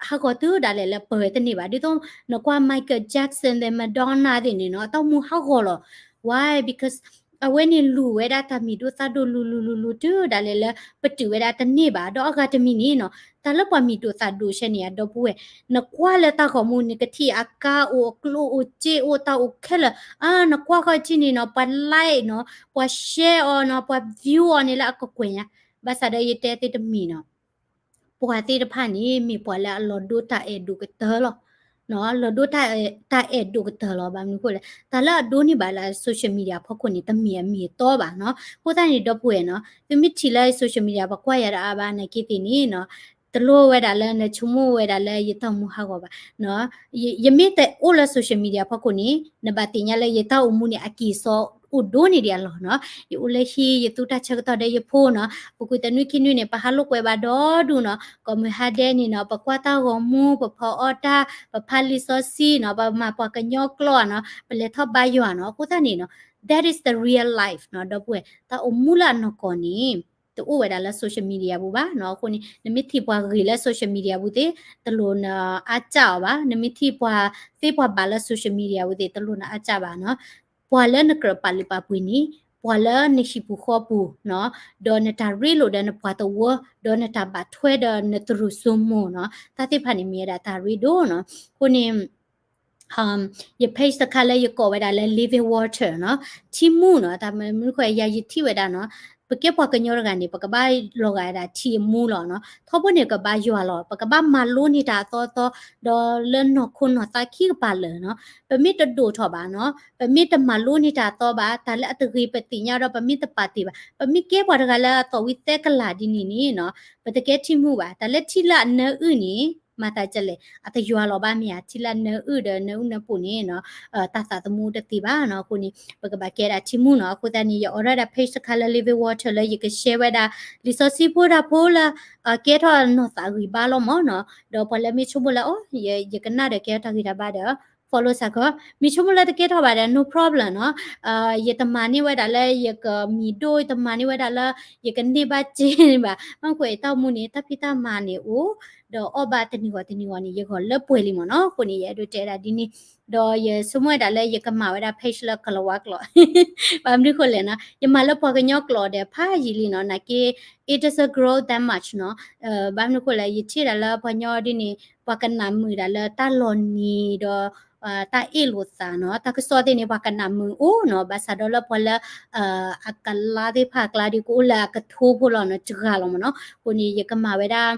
ဟးဂီၤတုၤဒၣ်လဲာ်လၢပှဲၤတန့ၢ်ဘၣ်. ဒ်သိးနကွၢ် Michael Jackson သ့ၣ် Madonna သ့ၣ်န့ၣ်နီၤ အတၢ်အိၣ်မူဟးဂီၤလီၤ. Why? Because အဝဲန့ၣ်လူၤဝဲဒၣ်တၢ်မံၤဒိၣ်သၣ်ဒိၣ်လူၤလူၤလူၤလူၤတုၤဒၣ်လဲာ်လၢပတုာ်ဝဲဒၣ်တန့ၢ်ဘၣ်. ဒီးအဂၤတမံၤန့ၣ်နီၤ တၢ်လၢပှၤမံၤဒိၣ်သၣ်ဒိၣ်ဆဲန့ၣ် အဒီပုၢ်ဝဲၢ် နကွၢ်လၢတၢ်ဂီၤမူန့ၣ် ကထံၣ်အကါအိၣ် အကျိၣ်အိၣ်စ့အိၣ် တၢ်အိၣ်ခဲလၢာ်, နကွၢ်ဃီထံၣ်န့ၣ်နီၤ ပှၤ like နီၤ ပှၤ share အီၤနီၤ ပှၤ view အီၤန့ၣ်လၢအကကွဲၢ်ညါ. ဘၣ်ဆၣ်ဒီးယတဲသ့တမံၤနီၤ ပှၤသ့ၣ်တဖၣ်န့ၣ် မ့ၢ်ပှၤလၢအလီၤဒိတၢ်အဲၣ်ဒိၣ်ကတၢၢ်လီၤ. လီၤဒိတၢ်အဲၣ်ဒိၣ်ကတၢၢ်လီၤ. ဘၣ်မနုၤဃိလဲၣ်, တၢ်လၢအဒိန့ၢ်ဘၣ်လၢ social media ဖီခိၣ်န့ၣ် တမ့ၢ်အမ့ၢ်အတီဘၣ်နီၤ. အဃိသတးန့ၣ် ဒီပုၢ်ဝဲၢ်နီၤ သုမ့ၢ်ထံၣ်လၢ social media ပှၤကွၢ်ယၤဒီးအါဘၣ်နာ်က့သ့ၣ်န့ၣ်နီၤ တလိၣ်ဝဲဒၣ်လၢနဆိကမိၣ်ဝဲဒၣ်လၢယတၢ်အိၣ်မူဟးဂီၤဘၣ်. ယမ့ၢ်တအိၣ်လၢ social media ဖီခိၣ်န့ၣ် နဘၣ်သ့ၣ်ညါလၢယတၢ်အိၣ်မူန့ၣ် အကံၢ်စီအိၣ်ဒိၣ်န့ၢ်ဒံးအလီၢ်နီၤ. ယအိၣ်လၢဟံၣ် ယသူတၢ်ဆၢကတီၢ်ဒီးယဖိနီၤ. ပူၤကွံာ်တနွံခံနွံန့ၣ် ပဟးလိာ်ကွဲဘၣ်ဒီဒူၣ်နီၤ. ကိးမုၢ်ဟါဒဲးန့ၣ်နီၤ ပကွၢ်တၢ်ဂီၤမူ ပဖီအီၣ်တၢ် ပဖးလံာ်စီဆှံနီၤ ပမၤပှၤကညီကျိာ်နီၤ ပလဲၤထီၣ်ဘါယွၤနီၤ. အဃိသတးန့ၣ်နီၤ that is the real life နီၤ ဒီပုၢ်ဝဲၢ် တၢ်အိၣ်မူလၢအနီၢ်ကီၢ်န့ၣ် တအိၣ်ဝဲဒၣ်လၢ social media ပူၤဘၣ်နီၤ. အဃိန့ၣ် နမ့ၢ်ထံၣ်ပှၤဂ့ၤလၢ social media ပူၤသ့ၣ် တလိၣ်နအါကၢ်အီၤဘၣ်. နမ့ၢ်ထံၣ်ပှၤသ့ပှၤဘၣ်လၢ social media ပူၤသ့ၣ် တလိၣ်နအါကၢ်ဘၣ်နီၤ. ပှၤလၢနကြၢးပာ်လုၢ်ပာ်ပှ့ၤန့ၣ် ပှၤလၢနဟံၣ်ပူၤဃီပူၤနီၤ ဒီးနတၢ်ရ့လိာ်ဒီးနပှၤသဝီ ဒီးနတၢ်ဘၣ်ထွဲဒီးနတရူးစိမိၤနီၤ တၢ်သ့ၣ်တဖၣ်န့ၣ်မ့ၢ်ဝဲဒၣ်တၢ်ရ့ဒိၣ်နီၤ. အဃိန့ၣ် ယ page တခါလၢယကိးဝဲဒၣ်လၢ Living Water နီၤ ထံမူနီၤ. တၢ်မနုၤဃိယၤယထံၣ်ဝဲဒၣ်နီၤ ပကဲပှၤကညီတဂၤန့ၣ် ပကဘၣ်လီၤဂာ်ဒၣ်ထံအမူလီၤနီၤ. ထီဘိန့ၣ်ကဘၣ်ယွၤလီၤ, ပကဘၣ်မၤလိန့ၢ်တၢ်အသီအသီ, ဒီးလၢနီၢ်ခိနီၢ်သးခံကပၤလၢာ်နီၤ. ပမ့ၢ်တဒိၣ်ထီၣ်ဘၣ်နီၤ, ပမ့ၢ်တမၤလိန့ၢ်တၢ်အသီဘၣ်, တၢ်လၢအတဂ့ၤပသ့ၣ်ညါဒီး ပမ့ၢ်တပာ်တ့ၢ်ဘၣ်, ပမ့ၢ်ကဲပှၤတဂၤလၢအသီၣ်ဝံၤသဲကလၤဒ်န့ၣ်န့ၣ်နီၤ, ပတကဲထံမူဘၣ်. တၢ်လၢထံလၢအနၢအုၣ်န့ၣ် မၤသးဒ်လဲၣ်, အတယွၤလီၤဘၣ်မ့ၢ်ဧါ, ထံလၢအနၢအုၣ်ဒီးနၢအုၣ်နၢပူၤန့ၣ်နီၤ, တၢ်သးသမူတသ့ဘၣ်နီၤ. အဃိန့ၣ် ပကဘၣ်ကဲဒၣ်ထံမူနီၤ. အဃိသတးန့ၣ် ယအိးထီၣ်ဒၣ် page တခါလၢ Living Water လၢယက share ဝဲဒၣ် လံာ်စီဆှံဖိတၢ်ဖိလၢ ကဲထီၣ်နီၢ်သးဂံၢ်ဘါလီၤမ့ၢ်နီၤ. ဒီးပှၤလၢမ့ၢ်ဆိကမိၣ်လၢ အိ ယကနၣ်ဒီးကဲထီၣ်တၢ်ဂံၢ်တၢ်ဘါဒီး follow စ့ၢ်ကီး, မ့ၢ်ဆိကမိၣ်လၢတကဲထီၣ်ဘၣ်ဒီး no problem နီၤ. ယတမၤန့ၢ်ဝဲဒၣ်လၢယကမံၤဒိၣ်, ယတမၤန့ၢ်ဝဲဒၣ်လၢယကန့ၢ်ဘၣ်စ့န့ၣ်ဘၣ်. ဘၣ်မနုၤဃိ ယတၢ်အိၣ်မူန့ၣ် တၢ်ဖံးတၢ်မၤန့ၣ်အိၣ်, ဒီးအီၣ်ဘၣ်တနံၤဂီၤတနံၤဂီၤန့ၣ် ယဂီၤလၢပှဲၤလံမ့ၢ်နီၤ. အဃိန့ၣ် ယအဲၣ်ဒိးတဲဒၣ်ဒ်န့ၣ်, ဒီးယဆိကမိၣ်ဝဲဒၣ်လၢယကမၤဝဲဒၣ် page လၢကလၤဝါကျိာ်, ဘၣ်မနုၤဃိလဲၣ်နီၤ, ယမၤလၢပှၤကညီကျိာ်ဒီးဖးယံာ်လံနီၤ, နာ်က့ it doesn't grow that much နီၤ. ဘၣ်မနုၤဃိလဲၣ်, ယထံၣ်ဒၣ်လၢပှၤကညီဒ်န့ၣ် ပှၤကနၣ်မုာ်ဒၣ်လၢတၢ်လီၤနံၤဒီး တၢ်အ့ၣ်လိာ်သးနီၤ, တၢ်ကစီၣ်သ့ၣ်န့ၣ် ပှၤကနၣ်မုာ်အိၣ်နီၤ, ဘၣ်ဆၣ်ဒီးလၢပှၤလၢ အကလါသ့ၣ်တဖၣ်အကျါဒီး ကအိၣ်လၢအကထိဖိလီၤနီၤ, စှၤလီၤမ့ၢ်နီၤ. အဃိန့ၣ် ယကမၤဝဲဒၣ်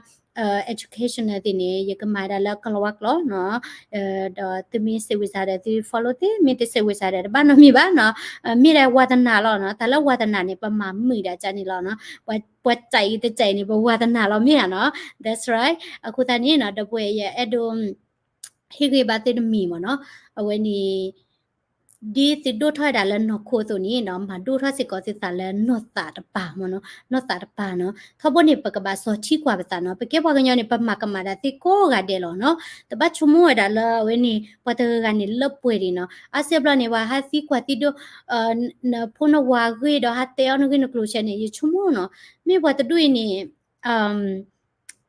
educational သ့ၣ်န့ၣ် ယကမၤဝဲဒၣ်လၢကလၤဝါကျိာ်နီၤ. ဒီးသုမ့ၢ်စံးဝံစးဒီး သု follow သ့, မ့ၢ်တစံးဝံစးဒီး တဘၣ်နီတမံၤဘၣ်နီၤ. မ့ၢ်ဒၣ်ဝါသနာလီၤနီၤ, တၢ်လၢဝါသနာန့ၣ် ပမၤမုာ်ဒၣ်ကန့ၣ်လီၤနီၤ. ပှၤ ပှၤစံးအံၤတစံးအံၤန့ၣ် ပဝါသနာလီၤမ့ၢ်ဧါနီၤ. That's right. အဃိသတးန့ၣ်နီၤ ဒီပုၢ်ဝဲၢ် ယအဲၣ်ဒိး ဟ့ၣ်ဂံၢ်ဘါသုတမံၤမ့ၢ်နီၤ. အဝဲန့ၣ် ဒ်သုဒိၣ်ထီၣ်ဝဲဒၣ်လၢနီၢ်ခိအသိးန့ၣ်နီၤ, မၤဒိၣ်ထီၣ်စ့ၢ်ကီးသုသးလၢနီၢ်သးတပၤမ့ၢ်နီၤ, နီၢ်သးတပၤနီၤ. ထီဘိန့ၣ် ပကဘၣ်စီၤထံကွၢ်ပသးနီၤ. ပကဲပှၤကညီန့ၣ် ပမၤကမၣ်ဒၣ်သ့ၣ်ကိးဂၤဒဲးလီၤနီၤ. တဘၣ်ဆိကမိၣ်ဝဲဒၣ်လၢအဝဲန့ၣ် ပှၤတဂၤဂၤန့ၣ်လၢပှဲၤဒံးနီၤ. အါစုအါဘျီန့ၣ် ပှၤဟးသံကွၢ်သံဒိၣ် နဖိနဝၤအဂ့ၢ်ဒီး ဟးတဲအီၤနဂ့ၢ်နကျိၤဆဲန့ၣ် ယဆိကမိၣ်နီၤ, မ့ၢ်ပှၤတဒူၣ်အံၤန့ၣ်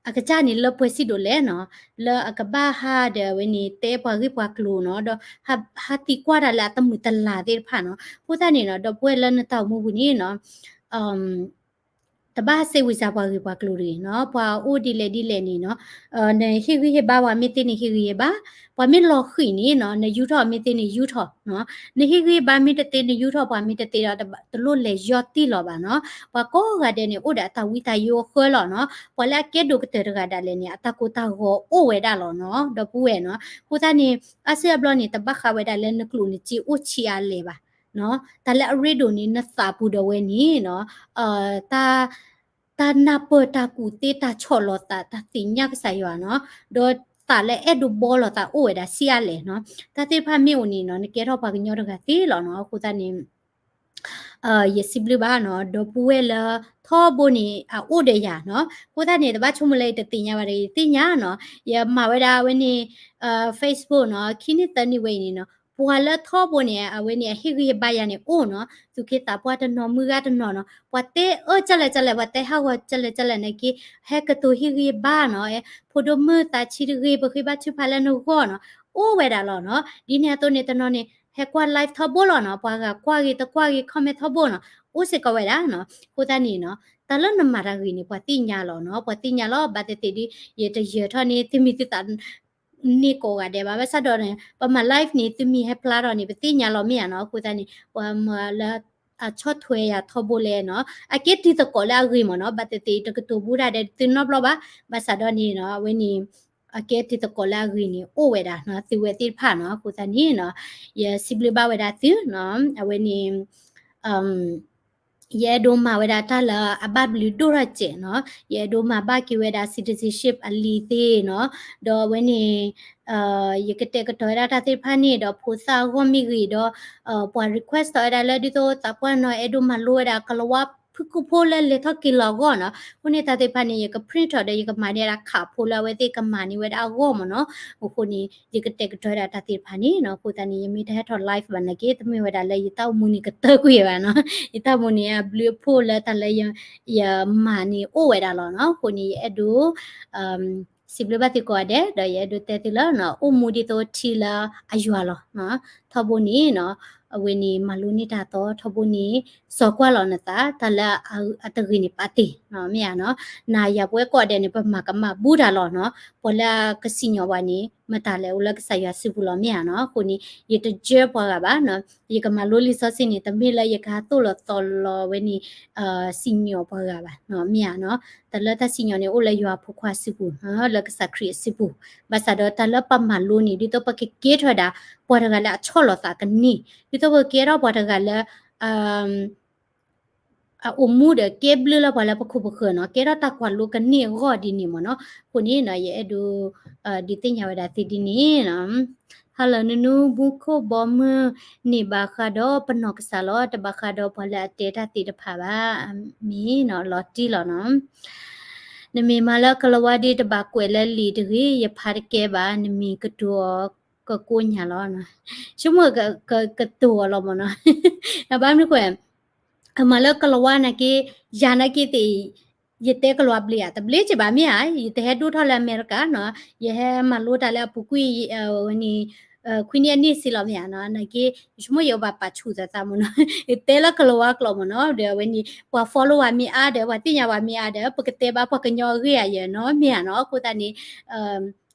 အကစၢ်န့ၣ်လၢပှဲၤစံးဒိၣ်လဲၣ်နီၤ, လၢအကဘၣ်ဟးဒီးအဝဲန့ၣ် တဲပှၤဂ့ၢ်ပှၤကျိၤနီၤ, ဒီးဟးသံကွၢ်တၢ်လၢအတမုာ်တလၤသ့ၣ်တဖၣ်နီၤ. အဃိသတးန့ၣ်နီၤ ဒီပုၢ်ဝဲၢ်လၢနတၢ်အိၣ်မူပူၤန့ၣ်နီၤ တဘၣ်စံးဝံစးပှၤဂ့ၢ်ပှၤကျိၤတဂ့ၤနီၤ, ပှၤအိၣ်ဒ်လဲၣ်ဒ်လဲၣ်န့ၣ်နီၤ, နဟ့ၣ်ဂံၢ်ဟ့ၣ်ဘါပှၤမ့ၢ်သ့န့ၣ် ဟ့ၣ်ဂံၢ်ဟ့ၣ်ဘါ, ပှၤမ့ၢ်လီၤဃံၤန့ၣ်နီၤ နယူထီၣ်မ့ၢ်သ့န့ၣ် ယူထီၣ်နီၤ, နဟ့ၣ်ဂံၢ်ဟ့ၣ်ဘါမ့ၢ်တသ့ နယူထီၣ်ပှၤမ့ၢ်တသ့ဒီး တလိၣ်လဲၤယီၢ်တံၢ်လီၤဘၣ်နီၤ. ပှၤကိးဂၤဒဲးန့ၣ် အိၣ်ဒီးအတၢ်ဝံတၢ်ယိအဃၢလီၤနီၤ. ပှၤလၢအကဲဒိၣ်ကတၢၢ်တဂၤဒၣ်လဲာ်န့ၣ် အတၢ်ကိၢ်တၢ်ဂီၤအိၣ်ဝဲဒၣ်လီၤနီၤ, ဒီပုၢ်ဝဲၢ်နီၤ. အဃိသတးန့ၣ် အါစုအါဘျီန့ၣ် တဘၣ်ဃးဝဲဒၣ်လၢနကျိၣ်နစ့အိၣ်ဆံးအါလဲၣ်ဘၣ်နီၤ. တၢ်လၢအရ့ဒိၣ်န့ၣ် နသးပူၤဒီးဝဲန့ၣ်နီၤ တၢ် တၢ်နၢ်ပၢၢ်တၢ်ကူၣ်သ့တၢ်ဆီၣ်လီၤသး တၢ်သ့ၣ်ညါကစၢ်ယွၤနီၤ, ဒီးသးလၢအဲၣ်ဒိးဘှီလီၤသးအိၣ်ဝဲဒၣ်ဆံးအါလဲၣ်နီၤ. တၢ်သ့ၣ်တဖၣ်မ့ၢ်အိၣ်န့ၣ်နီၤ နကဲထီၣ်ပှၤကညီတဂၤသ့လီၤနီၤ. အဃိသတးန့ၣ် ယစံးဘျုးဘၣ်နီၤ ဒီပုၢ်ဝဲၢ်လၢထီဘိန့ၣ် အအိၣ်ဒီးယၤနီၤ. အဃိသတးန့ၣ် တဘၣ်ဆိကမိၣ်လၢယတသ့ၣ်ညါဘၣ်တဂ့ၤ, ယသ့ၣ်ညါနီၤ. ယမၤဝဲဒၣ်အဝဲန့ၣ် Facebook နီၤ ခံနံၣ်သၢနံၣ်ဝဲအံၤန့ၣ်နီၤ ပှၤလၢထီဘိန့ၣ် အဝဲန့ၣ် အဟ့ၣ်ဂံၢ်ဟ့ၣ်ဘါယၤန့ၣ်အိၣ်နီၤ, သူၣ်က့သးပှၢ်တနီၤ မုၢ်ဂၤတနီၤနီၤ, ပှၤတဲအၢကလဲာ်ကလဲာ် ပှၤတဲဟးဂီၤကလဲာ်ကလဲာ်နာ်က့ ဟဲကတိၤဟ့ၣ်ဂံၢ်ဟ့ၣ်ဘါနီၤ, ဖိဒိၣ်မုၣ်သးဆံးတဂ့ၤ ပဃ့ဘါထုကဖၣ်လၢနဂီၢ်နီၤ, အိၣ်ဝဲဒၣ်လီၤနီၤ. ဒ်န့ၣ်အသိးန့ၣ် တနီၤန့ၣ် ဟဲကွၢ် live ထီဘိလီၤနီၤ, ပှၤဂၤကွၢ်ဂ့ၤတကွၢ်ဂ့ၤ comment ထီဘိနီၤ, အိၣ်စ့ၢ်ကီးဝဲဒၣ်နီၤ. အဃိသတးန့ၣ်နီၤ တၢ်လၢနမၤတၢ်ဂ့ၤန့ၣ် ပှၤသ့ၣ်ညါလီၤနီၤ, ပှၤသ့ၣ်ညါလီၤ. ဘၣ်သ့ၣ်သ့ၣ်ဒီး ယတယၢၤထီၣ်န့ၢ်သုမံၤသုသး န့ၢ်ကိးဂၤဒဲးဘၣ်. ဘၣ်ဆၣ်ဒီးန့ၣ် ပမၤ live န့ၣ် သုမံၤဟဲဖျါထီၣ်န့ၣ် ပသ့ၣ်ညါလီၤမ့ၢ်ဧါနီၤ. အဃိသတးန့ၣ် ပှၤမၤလၢအဆီၣ်ထွဲယၤထီဘိလဲၣ်နီၤ, အကဲတံၤသကိးလၢအဂ့ၤမ့ၢ်နီၤ. ဘၣ်သ့ၣ်သ့ၣ်တကတိၤဘူးဒၣ်ဒီးသုနီတဘျီဘၣ်. ဘၣ်ဆၣ်ဒီးန့ၣ်နီၤ အဝဲန့ၣ် အကဲတံၤသကိးလၢအဂ့ၤန့ၣ် အိၣ်ဝဲဒၣ်နီၤ သုဝဲသ့ၣ်တဖၣ်နီၤ. အဃိသတးန့ၣ်နီၤ ယစံးဘျုးဘၣ်ဝဲဒၣ်သုနီၤ အဝဲန့ၣ် ယအဲၣ်ဒိးမၤဝဲဒၣ်တၢ်လၢအဘၣ်ဘျုးဒိၣ်ထီၣ်စဲးနီၤ, ယအဲၣ်ဒိးမၤဘၣ်က့ၤဝဲဒၣ် citizenship အလံာ်သ့ၣ်နီၤ, ဒီးအဝဲန့ၣ် ယကတဲာ်ကတီၤဝဲဒၣ်တၢ်သ့ၣ်တဖၣ်န့ၣ် ဒီးဖိသၣ်အဂီၢ်မ့ၢ်ဂ့ၤဒီး ပှၤ request ထီၣ်ဝဲဒၣ်လၢဒ်သိးသးပှၢ်နီၤ အဲၣ်ဒိးမၤလိဝဲဒၣ်ကလၤဝါဖုၣ်ကိာ်ဖိလၢလဲၤထီၣ်က့ၤလီၤအဂီၢ်နီၤ, အဃိန့ၣ်တၢ်သ့ၣ်တဖၣ်န့ၣ် ယက print ထီၣ်ဒီး ယကမၤန့ၢ်ဝဲဒၣ်ခးဖိလၢအဝဲသ့ၣ်ကမၤန့ၢ်ဝဲဒၣ်အဂီၢ်မ့ၢ်နီၤ, အဃိန့ၣ် ယကတဲာ်ကတီၤဝဲဒၣ်တၢ်သ့ၣ်တဖၣ်န့ၣ်နီၤ, အဃိသတးန့ၣ် ယမ့ၢ်တဟဲထီၣ် live ဘၣ်နာ်က့ တမ့ၢ်ဝဲဒၣ်လၢယတၢ်အိၣ်မူန့ၣ်ကတၢၢ်ကွံာ်ဘၣ်နီၤ, ယတၢ်အိၣ်မူန့ၣ်အဘျုးအဖှိၣ်လၢတၢ်လၢယမၤန့ၣ်အိၣ်ဝဲဒၣ်လီၤနီၤ, အဃိန့ၣ် ယအဲၣ်ဒိး စံးဘျုးဘၣ်သုကိးဂၤဒဲး ဒီးယအဲၣ်ဒိးတဲသုလၢ အိၣ်မူဒ်သိးထံလၢအယွၤလီၤ, ထီဘိန့ၣ်နီၤ, အဝဲန့ၣ်မၤလိန့ၢ်တၢ်သီ ထီဘိန့ၣ် စီၤကွၢ်လီၤနသး တၢ်လၢအတဂ့ၤန့ၣ်ပာ်တ့ၢ်နီၤ မ့ၢ်ဧါနီၤ, နၤယၤပဝဲကိးဂၤဒဲးန့ၣ် ပမၤကမၣ်ဘူးတၢ်လီၤနီၤ, ပှၤလၢအကစံၣ်ညီၣ်ပှၤန့ၣ် မတၤလဲၣ်အိၣ်လၢကစၢ်ယွၤစုပူၤလီၤ မ့ၢ်ဧါနီၤ, အဃိန့ၣ် ယတကြၢးပှၤဂၤဘၣ်နီၤ, ယကမၤလိလံာ်စီဆှံန့ၣ် တမ့ၢ်လၢယကဟးသိၣ်လီၤသီလီၤဝဲန့ၣ် စံၣ်ညီၣ်ပှၤဂၤဘၣ်နီၤ မ့ၢ်ဧါနီၤ, တၢ်လၢတၢ်စံၣ်ညီၣ်န့ၣ်အိၣ်လၢယွၤအဖိခွါစုပူၤ လၢကစၢ်ခရံာ်အစုပူၤ, ဘၣ်ဆၣ်ဒီးတၢ်လၢပမၤလိန့ၣ် ဒ်သိးပကကဲထီၣ်ဝဲဒၣ် ပှၤတဂၤလၢအဆီၣ်လီၤသးကန့ၢ်, ဒ်သိးပကကဲထီၣ်ပှၤတဂၤလၢ အအိၣ်မူဒီးကဲဘျုးလၢပှၤလၢပခိၣ်ပဃၢၤနီၤ, ကဲထီၣ်တၢ်ကွၢ်လိကန့ၢ်အဂီၢ်ဒ်န့ၣ်မ့ၢ်နီၤ, အဃိန့ၣ်နီၤ ယအဲၣ်ဒိး ဒုးသ့ၣ်ညါဝဲဒၣ်သုဒ်န့ၣ်နီၤ, Hello နနူ မူခိၣ်ဘီမုၢ်န့ၣ်ဘၣ်ဃးဒီးပနီၢ်ကစၢ်လီၤ, တဘၣ်ဃးဒီးပှၤလၢအတဲတၢ်သ့ၣ်တဖၣ်ဘၣ်, အမ့ၢ်နီၤ လီၤတံၢ်လီၤနီၤ, နမ့ၢ်မၤလၢကလၤဝါဒ်တဘၣ်ကွဲးလၢလံာ်တဂ့ၤ, ယဖးတကဲဘၣ်, နမ့ၢ်ကတိၤအီၤကကိညၢ်လီၤ, ဆိကမိၣ်ကတိၤအီၤလီၤမ့ၢ်နီၤ, ဘၣ်မနုၤဃိ အမၤလၢကလၤဝါနာ်က့, ယၤနာ်က့သ့ၣ်, ယတဲကလၤဝါဘျ့ဧါ, တဘျ့က့ဘၣ်မ့ၢ်ဧါ, ယတဟဲဒိၣ်ထီၣ်လၢအမဲရကၤနီၤ, ယဟဲမၤလိတၢ်လၢအပူၤကွံာ် ဝဲန့ၣ် ခွံနံၣ်အနံၣ်စ့လီၤမ့ၢ်ဧါနီၤ, နာ်က့ ယဆိကမိၣ်ယအိၣ်ဘၣ်ပာ်ဆူၣ်သးသးမ့ၢ်နီၤ, ယတဲလၢကလၤဝါကျိာ်မ့ၢ်နီၤ, ဒီးအဝဲန့ၣ် ပှၤ follow ဝဲမ့ၢ်အါဒီး ပှၤသ့ၣ်ညါဝဲမ့ၢ်အါဒီး ပကတဲဘၣ်ပှၤကညီအဂ့ၢ်အယဲၢ်နီၤ မ့ၢ်ဧါနီၤ, အဃိသတးန့ၣ်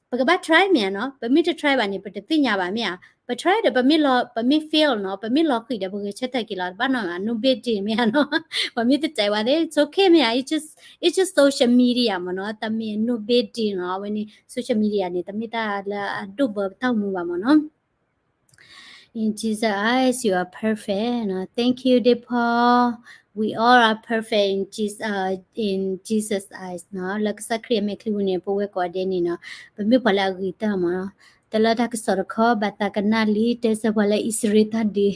ပကဘၣ် try မ့ၢ်ဧါနီၤ, ပမ့ၢ်တ try ဘၣ်န့ၣ် ပတသ့ၣ်ညါဘၣ်မ့ၢ်ဧါ, ပ try ဒီး ပမ့ၢ် fail နီၤ, ပမ့ၢ်လီၤဃံၤဒီး ပဂဲၤဆၢထၢၣ်က့ၤလီၤ, တဘၣ်နီတမံၤ no big deal မ့ၢ်ဧါနီၤ, ပှၤမ့ၢ်တတဲဝဲသ့ၣ် it's okay မ့ၢ်ဧါ, it's just, it's just social media မ့ၢ်နီၤ, တမ့ၢ် no big deal နီၤ, အဝဲန့ၣ် social media န့ၣ် တမ့ၢ်တၢ်လၢအဒိၣ်ဘၢပတၢ်အိၣ်မူဘၣ်မ့ၢ်နီၤ In Jesus' eyes, you are perfect. Thank you, dear Paul. We all are perfect in Jesus, uh, in Jesus' eyes. လၢကစၢ်ခရံာ်အမဲာ်ချံပူၤန့ၣ် ပဝဲကိးဂၤဒဲးန့ၣ်နီၤ, ပမ့ၢ်ပှၤလၢအဂ့ၤတၢ်မ့ၢ်နီၤ, တလၢတၢ်ကစီၣ်တခီ ဘၣ်သးကနၣ်လံ တဲဆၢပှၤလၢအံၣ်စရ့လးတၢ်ဒုး,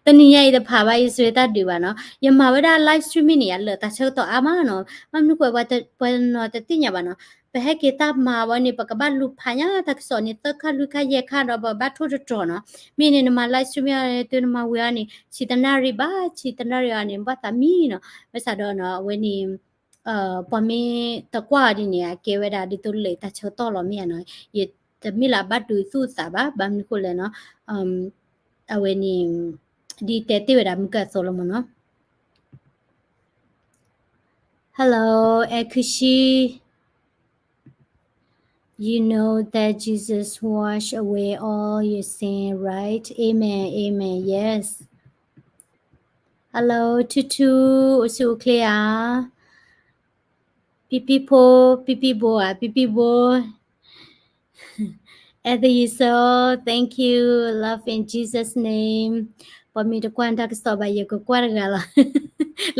တနံၤညါအံၤတဖးဘၣ်အံၣ်စရ့လးတၢ်ဒုးဘၣ်နီၤ, ယမၤဝဲဒၣ် live streaming န့ၣ် ယလၢာ်တၢ်ဆၢကတီၢ်အါမးနီၤ, ဘၣ်မနုၤဃိ ပှၤနီၤတသ့ၣ်ညါဘၣ်နီၤ, ပဟဲက့ၤတၢ်မၤဝဲန့ၣ် ပကဘၣ်လူၤဖးညါတၢ်ကစီၣ်န့ၣ် သၢခါလွံၢ်ခါယဲၢ်ခါဒီး ပဘၣ်ထိၣ်တတြီၤနီၤ, မ့ၢ်န့ၣ် နမၤ live streaming န့ၣ် တုၤနမၤဝံၤအီၤန့ၣ် ဆံးတနၣ်ရံၣ်ဘၣ်, ဆံးတနၣ်ရံၣ်အီၤန့ၣ် ဘၣ်သးမံနီၤ, ဘၣ်ဆၣ်ဒီးနီၤ အဝဲန့ၣ် ပှၤမ့ၢ်တကွၢ်အီၤဒ်န့ၣ် အကဲဝဲဒၣ်ဒ်သိးလၢာ်တၢ်ဆၢကတီၢ်လီၤမ့ၢ်ဧါနီၤ, ယတမ့ၢ်လၢအဘၣ်ဒုးသူၣ်သးဘၣ်, ဘၣ်မနုၤဃိလဲၣ်နီၤ, အဝဲန့ၣ် ဒ်တဲတ့ၢ်ဝဲဒၣ်မုၢ်ကၢအသိးလီၤမ့ၢ်နီၤ. Hello, Akushi. You know that Jesus washed away all your sin, right? Amen, amen, yes. Hello, Tutu, အိၣ်ဆူၣ်အိၣ်ချ့ဧါ. ပံပံဖိ, ပံပံဘိဧါ, ပံပံဘိ. As usual, thank you, love in Jesus' name. ပှၤမ့ၢ်တကွၢ်တၢ်ကစီၣ်ဘၣ် ယကကွၢ်တဂၤလီၤ.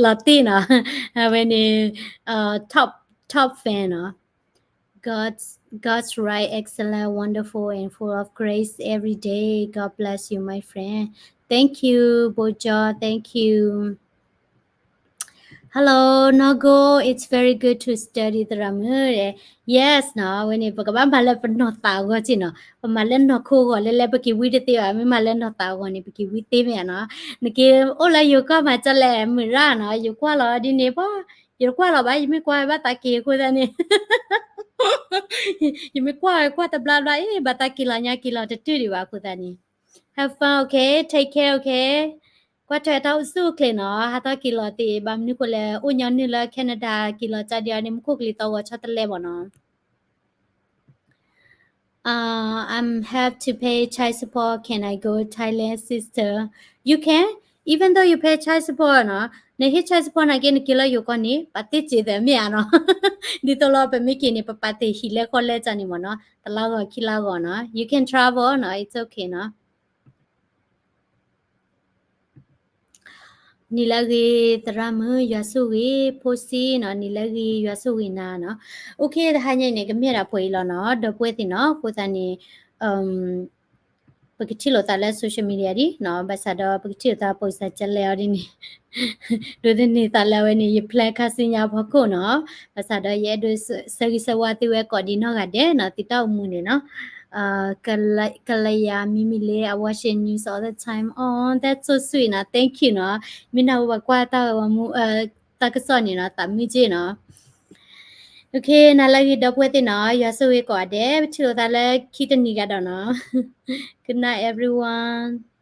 လီၤတံၢ်နီၤ. အဝဲန့ၣ် top, top fan နီၤ. God's, God's right, excellent, wonderful, and full of grace every day. God bless you, my friend. Thank you, ဘိကၠီ, thank you. Hello, Nogo, it's very good to study သရၣ်မုၣ်. Yes နီၤ, အဝဲန့ၣ် ပကဘၣ်မၤလၢပနီၢ်သးအဂီၢ်က့နီၤ, ပမၤလၢနီၢ်ခိအဂီၢ်လဲၣ်လဲၣ် ပက့ၤဝံတသ့ဘၣ်, မ့ၢ်မၤလၢနီၢ်သးအဂီၢ်န့ၣ် ပက့ၤဝံသ့မ့ၢ်ဧါနီၤ. နက့အိၣ်လၢယိၤကီၢ်မၤကၠီလဲၣ် မုၢ်ရၣ်နီၤ, ယကွၢ်လီၤဒ်န့ၣ်ပှၤ, ယတကွၢ်လီၤဘၣ်, ယမ့ၢ်ကွၢ်ဘၣ်သးက့ၤအဃိသတးန့ၣ် ယမ့ၢ်ကွၢ် ကွၢ်တဘျါဘျါ အ့ ဘၣ်သးက့ၤလီၤညါက့ၤလီၤတတုၤဒံးဘၣ်အဃိသတးန့ၣ် Have fun, okay? Take care, okay? ကွၢ်ထွဲတၢ်အိၣ်ဆူၣ်အိၣ်ချ့နီၤ, ဟးထီၣ်က့ၤလီၤသ့, ဘၣ်မနုၤဃိလဲၣ် အိၣ်ညီနုၢ်လၢ Canada က့ၤလီၤကၠီဒံးအီၤန့ၣ် မူခိၣ်ကလံၤသီဂီၤဆီတလဲမ့ၢ်နီၤ. Uh, I'm have to pay child support. Can I go Thailand, sister? You can. Even though you pay child support နီၤ, နဟ့ၣ် child support နာ်က့ နက့ၤလၢယိၤကီၢ်န့ၣ် ပာ်တ့ၢ်စ့သၢမ့ၢ်ဧါနီၤ. ဒ်သိးလီၤ ပမ့ၢ်က့ၤန့ၣ် ပပာ်တ့ၢ်ဟံၣ်လဲၤဃီလဲၤကၠီန့ၣ်မ့ၢ်နီၤ, တလါဂီၤခံလါဂီၤနီၤ. You can travel နီၤ, it's okay နီၤ. နံၤလၢအဂ့ၤ သရၣ်မုၣ် ယွၤဆိၣ်ဂ့ၤ, ဖိစံနီၤ, နံၤလၢအဂ့ၤ ယွၤဆိၣ်ဂ့ၤနၤနီၤ. Okay တဟါညါအံၤန့ၣ် ကမ့ၢ်ဒၣ်ပှဲၤအံၤလီၤနီၤ, ဒီပုၢ်ဝဲၢ်သ့ၣ်နီၤ, အဃိသတးန့ၣ် ပကထံၣ်လိာ်သးလၢ social media ဒ်နီၤ, ဘၣ်ဆၣ်ဒီး ပကထံၣ်လိာ်သး post ကလဲၤအီၤဒ်န့ၣ် ဒိးသန့ၤသးလၢအဝဲန့ၣ် ယ plan ခါဆူညါအဖီခိၣ်နီၤ, ဘၣ်ဆၣ်ဒီး ယအဲၣ်ဒိးဆၢဂ့ၤဆၢဝါသုဝဲကိးဒံးနီၢ်ဂၤဒဲးနီၤ, သုတၢ်အိၣ်မူန့ၣ်နီၤ. ကလယၤ မံမံၤလ့ I watching news all the time. Oh, that's so sweet နီၤ, thank you နီၤ. မ့ၢ်နၢ်ဟူဘၣ်ကွၢ်တၢ်ဂီၤမူ တၢ်ကစီၣ်န့ၣ်နီၤ, သးမုာ်က့နီၤ. နၤလၢအဂ့ၤ ဒီပုၢ်ဝဲၢ်သ့ၣ်နီၤ, ယွၤဆိၣ်ဂ့ၤကိးဂၤဒဲး, ပထံၣ်လိာ်သးလၢခံတနံၤကဒီးနီၤ. Good night everyone.